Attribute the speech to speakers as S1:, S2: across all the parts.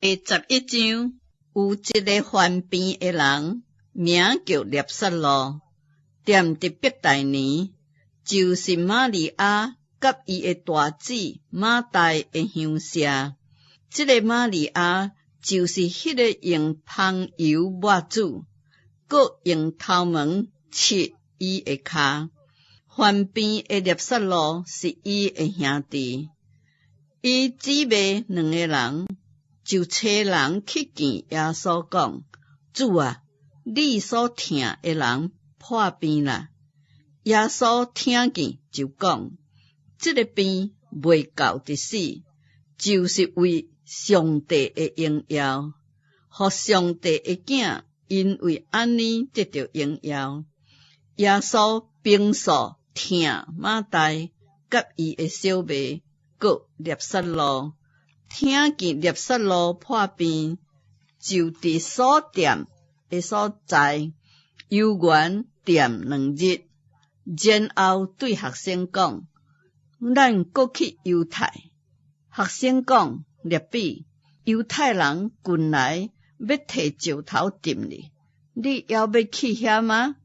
S1: 第11章，有一个犯病的人，名叫拿撒路，踮佇伯大尼，就是瑪利亞佮伊的大姊馬大的鄉舍。這個瑪利亞就是彼个用香油抹主，閣用頭毛拭伊的跤。犯病的拿撒路是伊的兄弟。伊姊妹兩个人就差人去見耶穌，講：主啊，你所疼的人破病啦。耶穌聽見就講：這个病袂到得死，就是為上帝的榮耀，予上帝的囝因為按呢得著榮耀。耶穌平素疼馬大佮伊的小妹，閣拿撒路，聽見拿撒路破病，就佇所踮的所在，猶原踮2日。然後對學生講：咱閣去猶太。學生講：辣彼，猶太人近來欲提石頭擲你，你猶欲去遐嗎？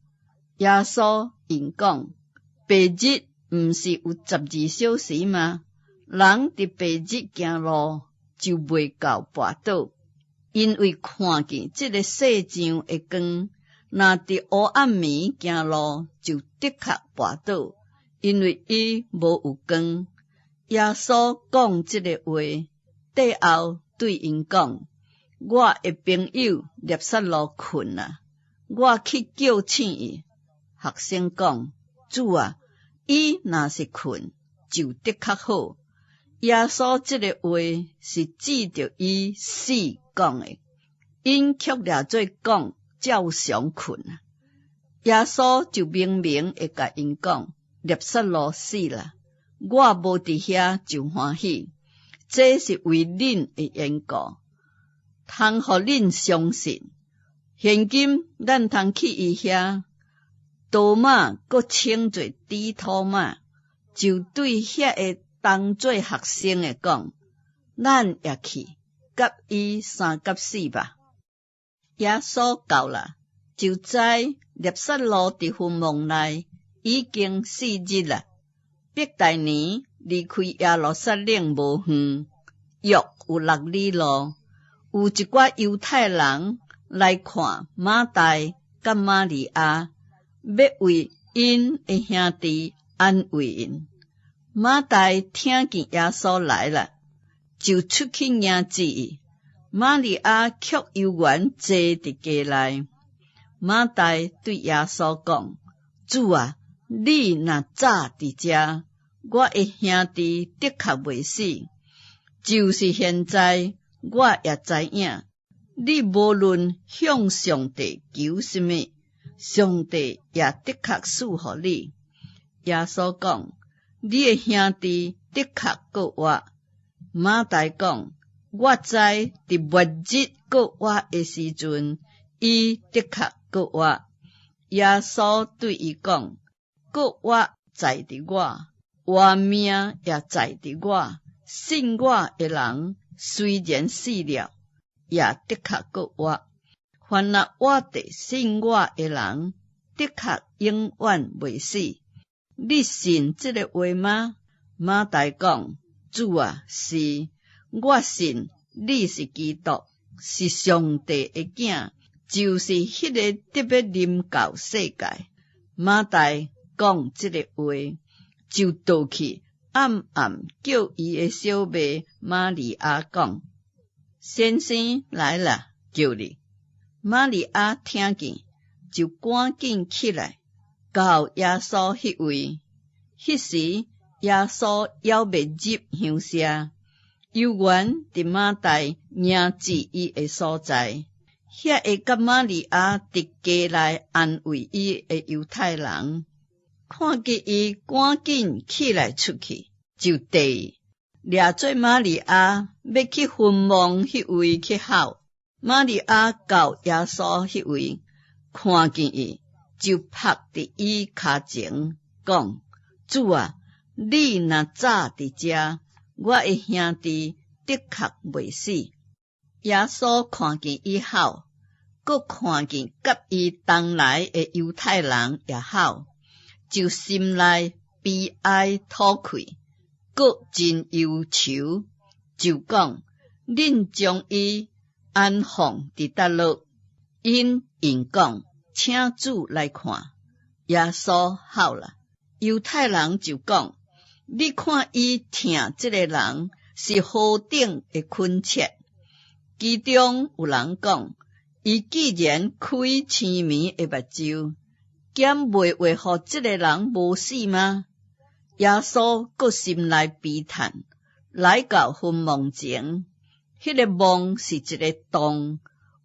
S1: 耶穌應講：白日毋是有12小時嗎？人佇白日行路就袂到跋倒，因為看見這个世上的光；若佇烏暗暝行路，就的確跋倒，因為伊無有光。耶穌講這个話，綴後對𪜶講：我的朋友拿撒路睏啦，我去叫醒伊。學生講：主啊，伊若是睏，就的確好。耶穌這个話是指著伊死講的，𪜶卻掠做講照常睏啊。耶穌就明明的共𪜶講：拿撒路死啦，我無佇遐就歡喜，這是為恁的緣故，通予恁相信。現今咱通去伊遐。多馬閣稱做豬托馬，就對遐个同做學生的講：咱也去，佮伊相佮死吧。耶穌到啦，就知拿撒路佇墳墓內已經4日啦。伯大尼離開耶路撒冷無遠，約有6里路，有一寡猶太人來看馬大佮瑪利亞，欲為𪜶的兄弟安慰𪜶。馬大聽見耶穌來啦，就出去迎接伊。瑪利亞卻猶原坐佇家內。馬大對耶穌講：主啊，你若早佇遮，我的兄弟的確袂死。就是現在，我也知影，你無論向上帝求啥物，上帝也的確賜予你。耶穌講：你的兄弟的確閣活。馬大講：我知佇末日閣活的時陣，伊的確閣活。耶穌對伊講：閣活在佇我，活命也在佇我。信我的人雖然死了，也的確閣活。凡若活著信我的人，的確永遠袂死。你信這个話嗎？馬大講：主啊，是，我信你是基督，是上帝的囝，就是彼个得欲臨到世界。馬大講這个話，就倒去暗暗叫伊的小妹瑪利亞講：先生來啦，叫你。瑪利亞聽見，就趕緊起來，到耶穌彼位。彼時耶穌猶未入鄉舍，猶原佇馬大迎接伊的所在。遐个佮瑪利亞佇家內安慰伊的猶太人，看見伊趕緊起來出去，就綴伊，掠做瑪利亞欲去墳墓彼位去哭。瑪利亞到耶穌彼位，看見伊，就伏佇伊跤前，講：主啊，你若早佇遮，我的兄弟的確袂死。耶穌看見伊哭，閣看見佮伊同來的猶太人也哭，就心內悲哀吐氣，閣真憂愁，就講：恁將伊安放佇佗落？𪜶應講：請主來看。耶穌哭啦。猶太人就講：你看伊疼這个人是何等的懇切。其中有人講：伊既然開青盲的目睭，敢袂話予這个人無死嗎？耶穌閣心內悲嘆，來到墳墓前，彼个墓是一个洞，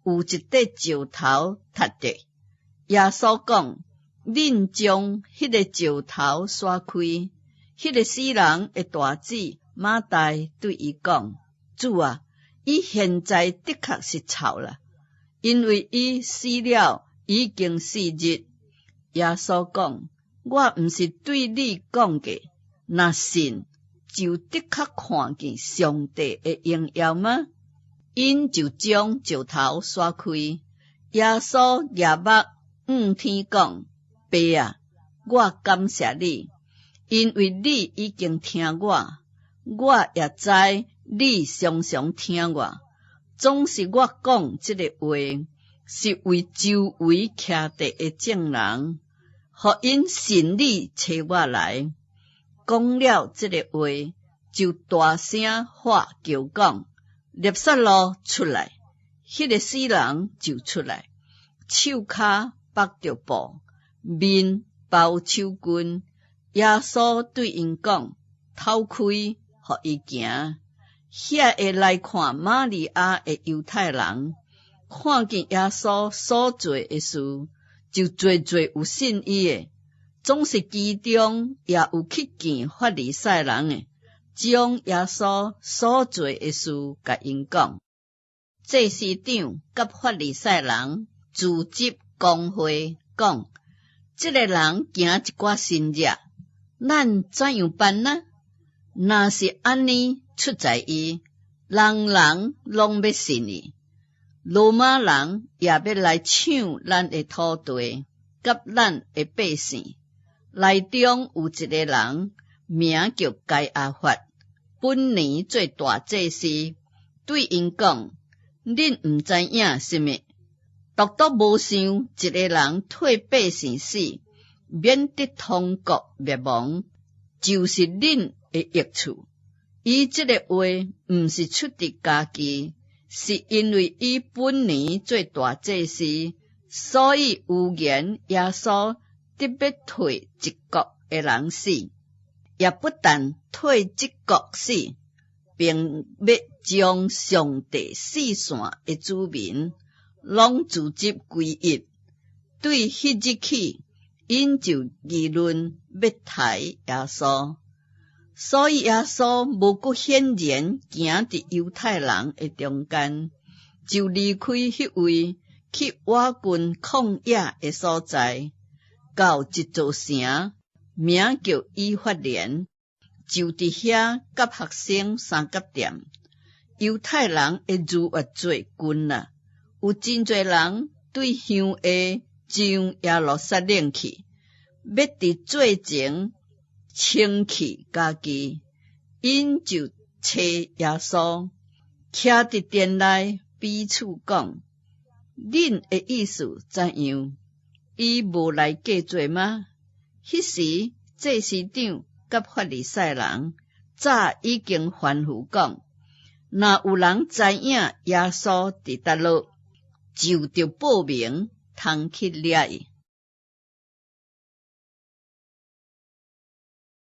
S1: 有一塊石頭刣著。耶穌講：恁將彼个石頭徙開。彼个死人的大姊馬大對伊講：主啊，伊現在的確是臭啦，因為伊死了已經4日。耶穌講：我毋是對你講過，若信就的確看見上帝的榮耀嗎？𪜶就將石頭徙開。耶穌舉目向天講：爸啊，我感謝你，因為你已經聽我，我也知你常常聽我。總是我講這个話，是為周圍徛佇的眾人，予𪜶信你差我來。講了這个話，就大聲喊叫講：辣撒魯出來！彼个死人就出來，手跤縛著布，面包手巾。耶穌對𪜶講：透開，予伊行。遐个來看瑪利亞的猶太人，看見耶穌所做的事，就濟濟有信伊的。總是其中也有去見法利賽人的，將耶穌所做的事共𪜶講。祭司長佮法利賽人聚集公會，講：這个人行一寡神跡，咱怎樣辦呢？若是按呢出在伊，人人攏欲信伊。羅馬人也欲來搶咱的土地，佮咱的百姓。內中有一个人名叫該亞法，本年做大祭司，對𪜶講：恁毋知影啥物，獨獨無想一个人替百姓死，免得通國滅亡，就是恁的益處。伊這个話毋是出佇家己，是因為伊本年做大祭司，所以預言耶穌得欲替一國的人死，也不但替這國死，並欲將上帝四散的子民攏聚集歸一。對彼日起，𪜶就議論欲刣耶穌，所以耶穌無閣顯然行佇猶太人的中間，就離開彼位，去倚近曠野的所在，到一座城，名叫以法蓮，就佇遐佮學生相佮踮。猶太人的逾越節近啦，有真濟人對鄉下上耶路撒冷去，欲佇節前清去家己。𪜶就揣耶穌，徛佇殿內彼此講：恁的意思怎樣？伊無來過節嗎？彼時祭司長佮法利賽人早已經吩咐講：若有人知影耶穌佇佗落，就著報名，通去掠伊。